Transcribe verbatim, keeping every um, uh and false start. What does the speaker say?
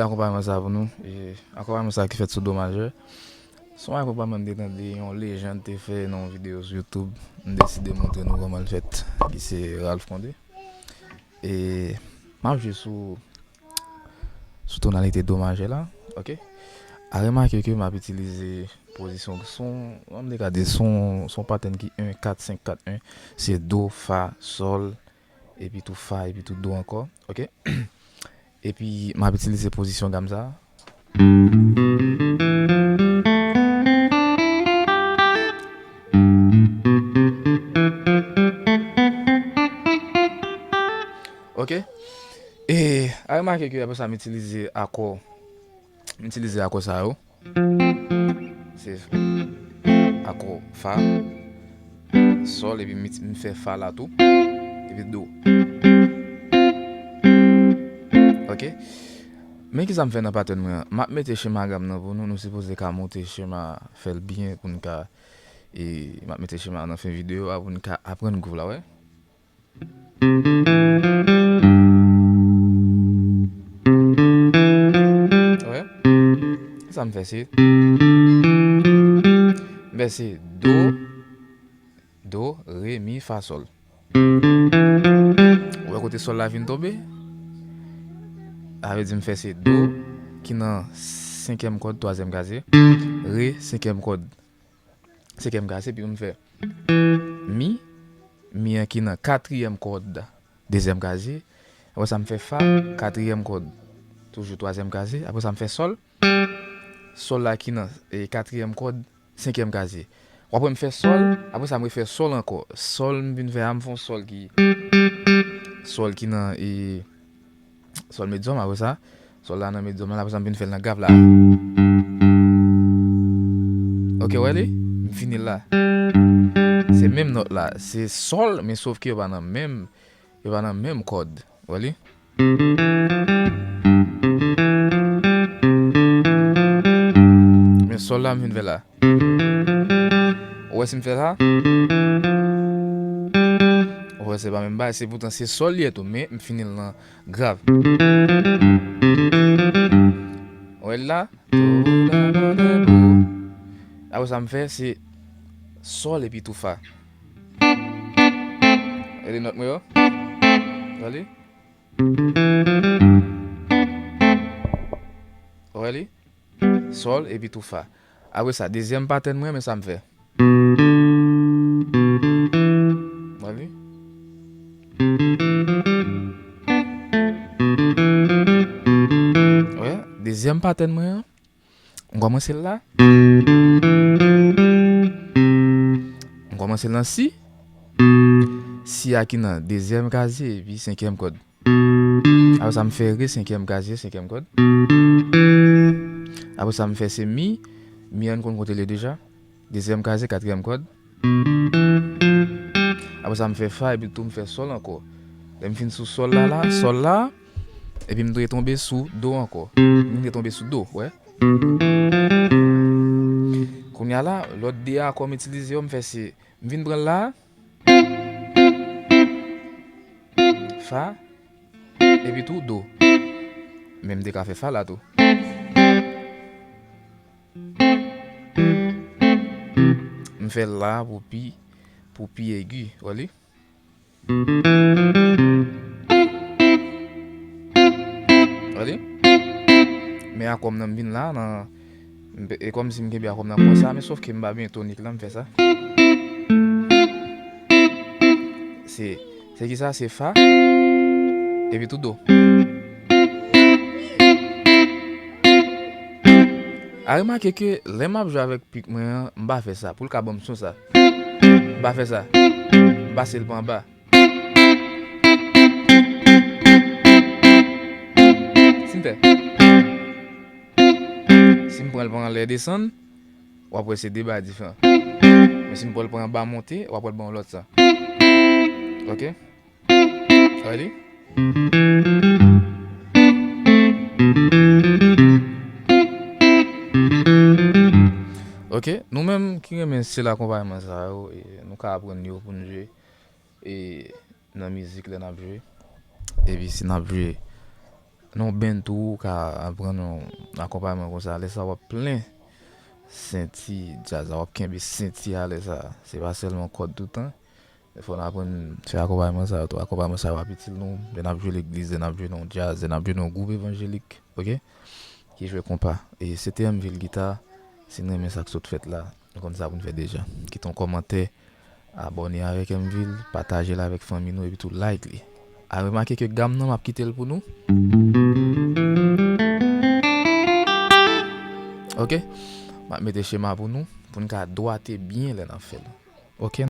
Akonpayman sa pou nou. E, akonpayman sa ki fèt sou do majè. Se yon akonpayman m te tande yon lejand te fè nan yon videyo sou YouTube. M deside montre nou kòman l fèt, ki se Ralph Condé. E m ap jwe sou, sou tonalite do majè la, oke? A remake ke m ap itilize pozisyon, se yon, m te ka di, se yon, se yon patèn ki en kat senk kat en, se do, fa, sòl, epi tou fa, epi tou do ankò, oke? Epi m ap itilize pozisyon gam sa. Oke? E a remake ke apre sa m itilize akò, m itilize akò sa yo. Se akò fa, sòl, epi m, m fè fa la tou, epi do. Oke? Men kisa m fè nan patèn mwen an? M ap mete chema gam nan pou nou, nou sipoze ka monte chema, fè l byen pou n ka, e, m ap mete chema nan fen videyo a pou n ka aprann gwouv la, wè. Wè. Sa m fè se, m fè se do, do, re, mi, fa, sòl. Ou wè kote sòl la vin tonbe? Sa vle di m fè se do ki nan senkyèm kòd, twazyèm kazye, re, senkyèm kòd, senkyèm kazye, epi m fè mi, mi an ki nan katriyèm kòd, dezyèm kazye. Apre sa, m fè fa, katriyèm kòd, toujou twazyèm kazye. Apre sa, m fè sòl, sòl la ki nan, e, katriyèm kòd, senkyèm kazye. W ap wè m fè sòl, apre sa, m refè sòl ankò. Sòl, m vin fè a, m fè yon sòl ki, sòl ki nan, e, sòl medyòm, apre sa, sòl la nan medyòm la, apre sa, m vin fè l nan grav la. Oke, w wè li? M fini l la. Se menm nòt la. Se sòl, men sof ke yo pa nan menm, yo pa nan menm kòd. W wè li? Men sòl la, m vin fè la. Ou wè si m fè sa? Ou wè se pa menm bagay, se poutan se sòl li ye tou, men m fini l nan grav. Ou wè l la? Apre sa m fè, se sòl epi tou fa. Gade nòt mwen yo. Gade. Ou wè li? Sòl epi tou fa. Apre sa, dezyèm patèn mwen, men sa m fè. Ou wè li? Ou wè? Dezyèm patèn mwen an. M kòmanse l la. M kòmanse l nan si. Si a ki nan dezyèm kazye epi senkyèm kòd. Apre sa, m fè re, senkyèm kazye, senkyèm kòd. Apre sa, m fè se mi. Mi an, n konn kote l ye deja. Dezyèm kazye, katriyèm kòd. Apre sa, m fè fa, epi tou m fè sòl ankò. Lè m fin sou sòl la, la, sòl la, epi m tou retonbe sou do ankò. M retonbe sou do, wè. Kounye a la, lòt de akò m itilize yo, m fè se, m vin pran l la, fa, epi tou do. Men m te ka fè fa la tou. M fè l la pou pi, pou pi egi, wè li? Wè li? Men akò m nan m vin la, nan, m pe- e kòmsi m kenbe akò m nan konsa, men sòf ke m pa byen tonik la, m fè sa. Se, se ki sa? Se fa, epi tou do. A remake ke lè m ap jwe avèk pik mwen an, m pa fè sa, pou l ka ban m son sa. M pa fè sa. M pase l pa anba. Si m fè. Si m pran l pa anlè desann, w ap wè se de bagay diferan. Men si m pran l pa anba monte, w ap wè l ban yon lòt sa. Oke? Wè li? Oke, nou menm ki renmen stil akonpayman sa yo, e, nou ka aprann yo pou n jwe, e, nan mizik lè n ap jwe. Epi si n ap jwe nan yon band tou, ou ka aprann yon akonpayman konsa. Lè sa w ap plen senti djaz la, w ap kenbe senti a lè sa. Se pa sèlman kòd toutan. Fò n aprann fè akonpayman sa yo tou. Akonpayman sa yo ap itil nou. Lè n ap jwe legliz, lè n ap jwe nan yon djaz, lè n ap jwe nan yon gwoup evanjelik, oke? Ki jwe konpa. E C T M Vil Gita, si n renmen sa k sot fèt la, nou konn sa pou n fè deja. Kite yon kòmantè, abòne avèk M Vil, pataje l avèk fanmi nou, epi tou like li. A remake ke gam nan, m ap kite l pou nou. Oke? M ap mete chema pou nou, pou n ka dwate byen lè n ap fè l. Oke?